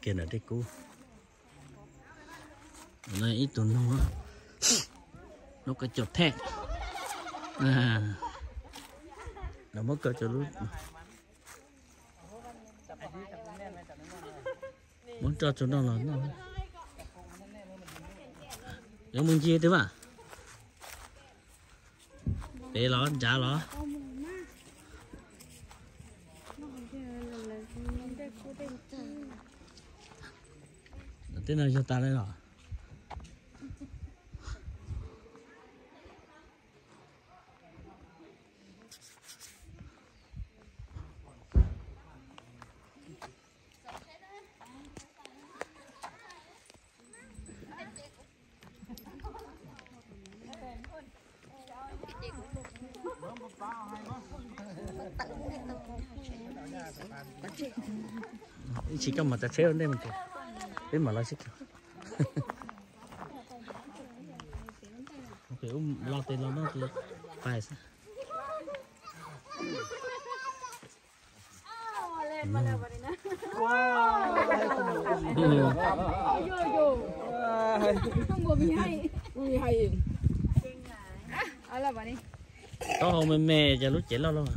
Ces ntawm dej kub no ib tug noog, noog kav caum thej. Lawv muab kaw cov lub, muab tso tso no los noj. Yuav mus ncig twb mas, pem los nrad los. Tej no yog tas li los? Ib tsis koj mam tsav tsheb ua ntej mus, peb mam los sib. Los tes los noj tes pais xwb. Taub hau me me ces lub cev loj loj.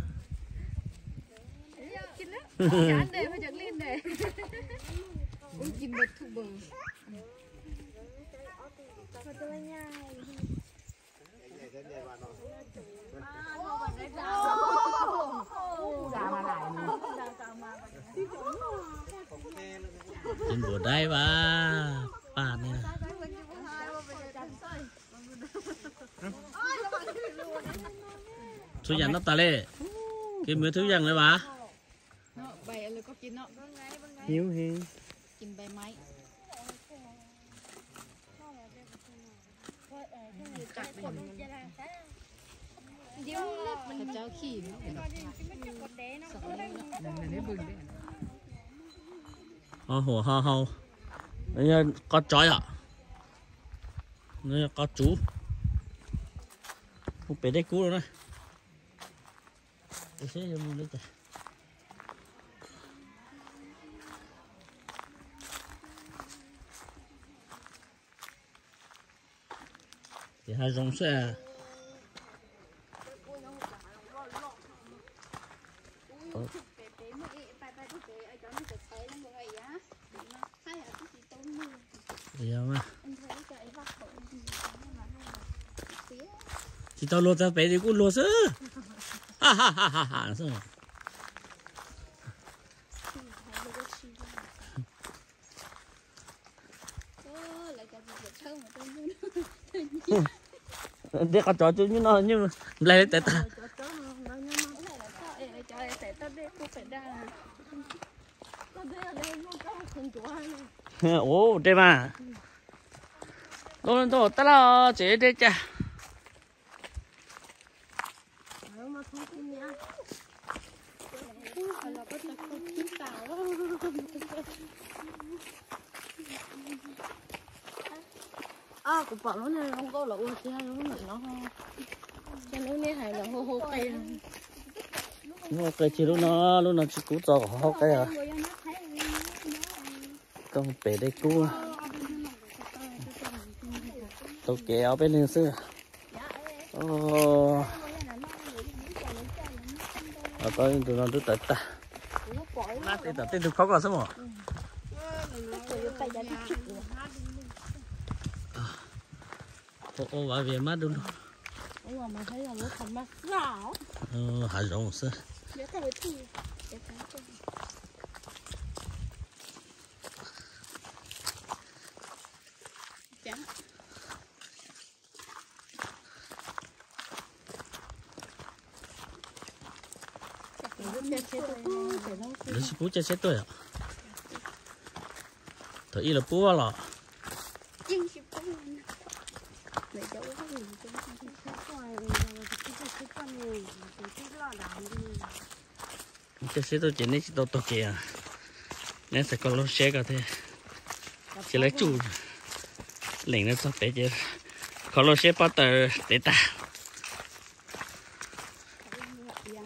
Tus npuav daib vas paj ne. Txhua yam noj tas li. Kis mus txhua yam li vas. Hiv heev. Ho huam ho hau. Qos tsov yom. Qos tsuv. Mus pem dej kub no na. Seb yuav mus li cas. Ces hav zoov xwb. Tsis tau luag txog pem li kuj luag xwb. Dej qos tsov cuj nyuj no nyuj nplaig li tes tag. Ua dej mas. Lub ntau tab laj tseem dej cas. Kuv pom lub niag zoo nkauj los ua tiag lub ntawm no. Ces lub niag hais los hu hu qe. Hu qe tsis lub no, lub no tsis kub txo kom hu qe. Koj pem dej kub. Tau kev ob peb leeg xwb. Tau tus no twb tawv tag. Tej tom tej tug khob ko xwb mas. Ua ua vas vias mab du lug. Hav zoov xwb. Lawv tsis pub caij tsheb tuaj yom? Thaum ub lawv pub los? Caij tsheb tuaj ces neb tsis tau taug kev, neb xav kho lub siab ko thiab. Ces lawv tsuj leem no txog pem ces kho lub siab pob taws tev tag.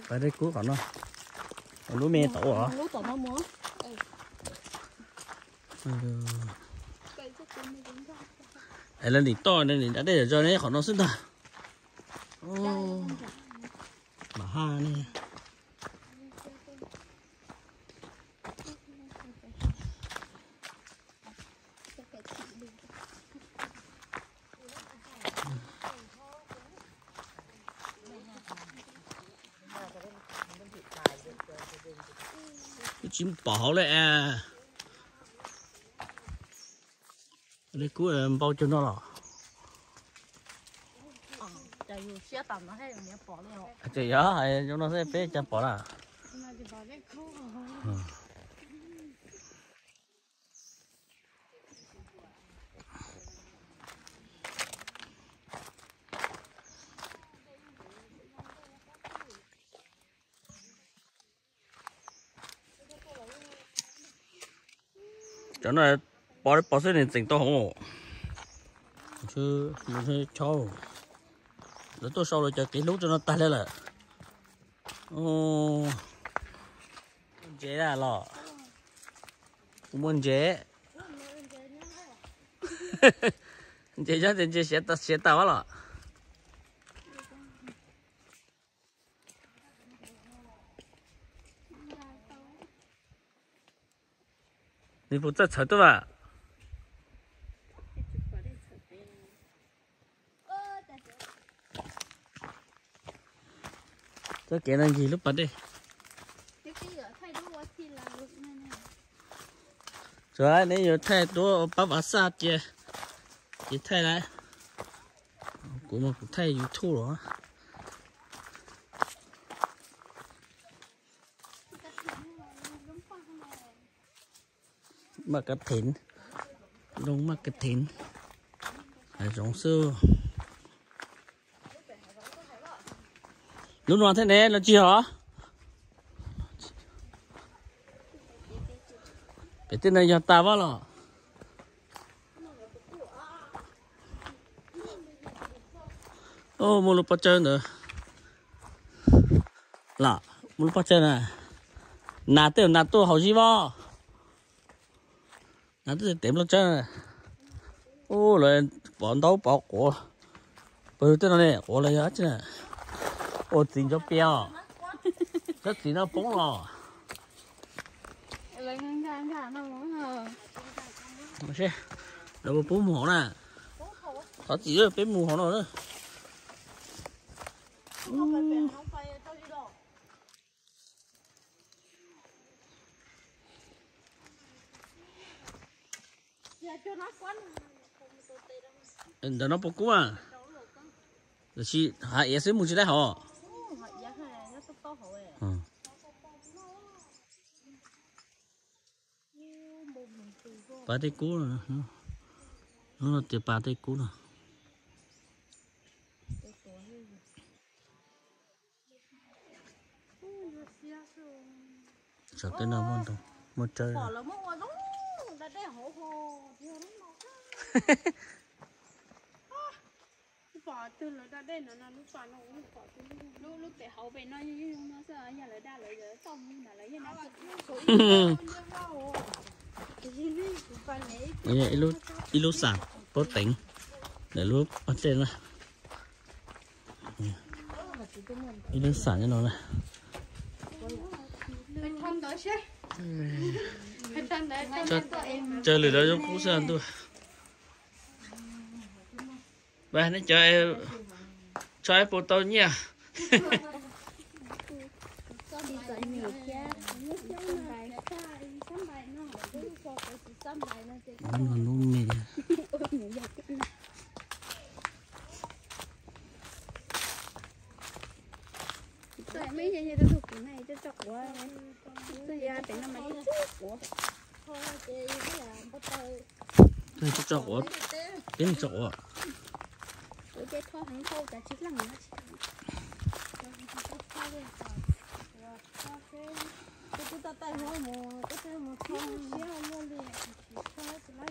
Pais dej kub qhov no, lub me tom ua. Lub tom no mus. Es lawv nim toj nim da dej zom zaws ne, qhov no xwb ntag. Mam haj ne. Tsis pom hauv li. Li kub npau cuag no los. Ces yog zoo no xwb peb cas pom na. Cov no pov pov xwb nws txeem tau hauv. Lawv tuaj sau lawv cov kev hlub rau no tag li lawm. Ntses los, kuv muaj ntses. Ntses nyob tias ntses siav tas los. Nws puas txawj txhawv tuaj vas? Txoj kev no ncig lub pas dej. Tsuas neb yuav thaij duab pab vav xaj cia, ces thaij lawm. Kuv mas kuv thaij YouTube los. Maj kab theev, loo maj kab theev, hav zoov xwb. Lub no thiab ne los tsis hov? Pem tej no yog tas vaj los? Muaj lub pob tsawb ntawd. Los muaj lub pob tsawb na. Nas tej nas tuaj haus zib voj. Nas tej tev nplooj tsawb. Ub, lawv pov ntaub pov quav. Pawg tej no ne, quav los yog tsi na? Ua txiv ncuav pias os. Cov txiv no poob los. Lawv puas pub mus hauv na? Thov txim peb mus hauv no. Ntawm no puas kub a? Tab sis hav iav xwb mus tsis tau hauv. Pas tej kub no, lub no tias pas tej kub no. Saum tej no muaj ntoo, muaj tsawb. Ib lub xam pob teev ntawm lub pas dej na. Ib lub xam no na. Tsawg lwm lawv zoo kub xwb ntuj. Vas, neb cov tso ib puas tau nyiaj. Lub me. Tso quav, peb tso quav.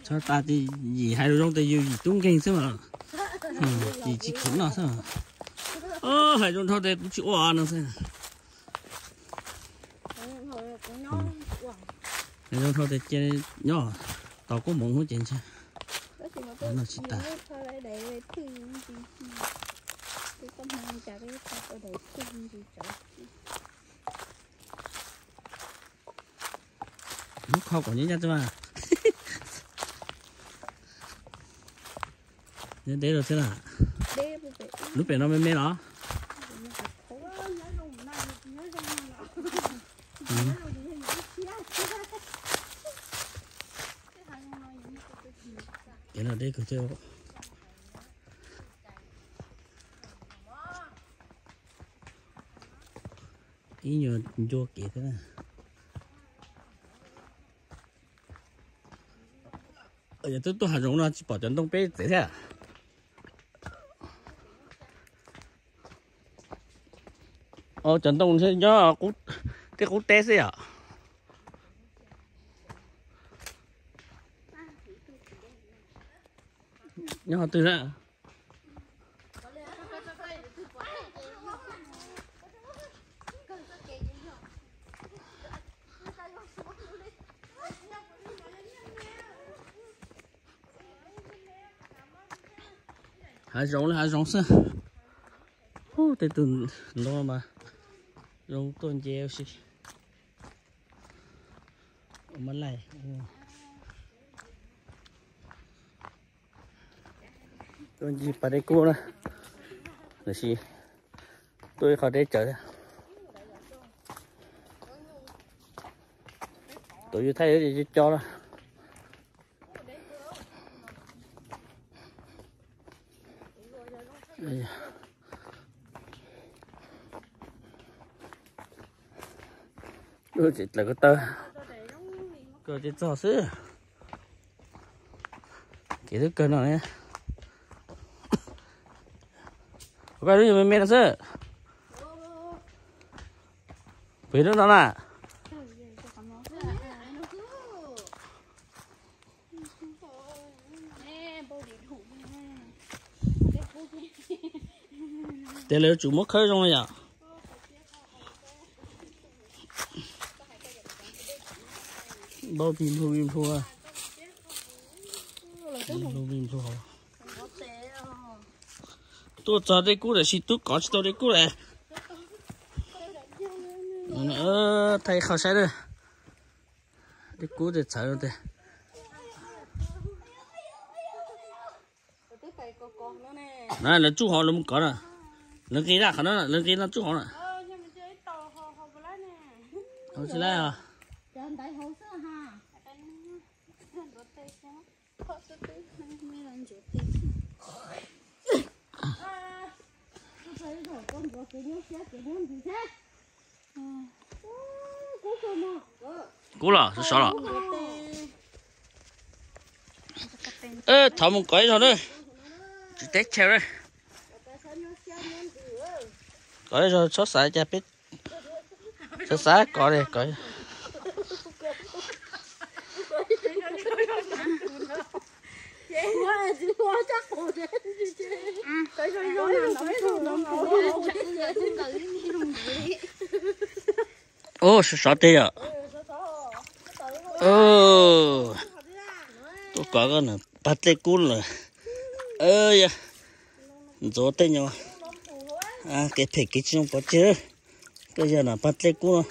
Txhob tas, yim hais lus zoo tes yus yim tub nkeeg xwb mas. Yim tsis kheev noj xwb. Hais zoo dhau tes kuv tsis ua no xwb. Hais zoo dhau tes cia nyob. Tau kuj mus hnub ces ntshe no tsis tas. Lub kho kom nyob ncaj xwb mas. Nyob deb rau thiab na. Lub pem no me me los? Kev no deb kawg thiab. Ib nyuag ncua kev thiab na. Yog twb tuaj hav zoov no tsis pom cov ntoo peb txev thiab. Cov ntoo nyob tej qub teb xwb yom. Nyob qhov twg na? Hav zoov li hav zoov xwb. Ub, tej tug ntoo mas zoo tuaj nce ua si. Ua mab laij. Tuaj ncig pas dej kub na, lossis tuaj ib qho deb tsawv. Tus yus thaij yuav co co na. Tseem dlawm ko taw, ko ces txog xwb. Kev twb kawg no ne. Koj lub yog me me no xwb. Pem lub no na. Ces lawv tsum muab khawb zoo li yom. Npau vig nplhu vig nplhu, vig nplhu vig nplhu hauv. Tuaj txog dej kub lawm, sis twb kov tsis tau dej kub lawm. Thaij qhov saib na. Dej kub tej txhawv tiag. Na lawv tsuj hauv, lawv mus kov na. Lawv nqis na, qhov no lawv nqis no tsuj hauv na. Hauv tsis laib os. Kub los sov sov los. Thov mus kov ib zaug na. Tsis teb chaws na. Kov ib zaug, txhob xav cas peb, txhob xav kov li kov. Ub, sov sov tiag yom. Tuaj kov koj na, pag dlej kub lawm. Yog ntxuav tej nyuag kev phem kev tsis zoo pov tseg. Koj yog na pag dlej kub no.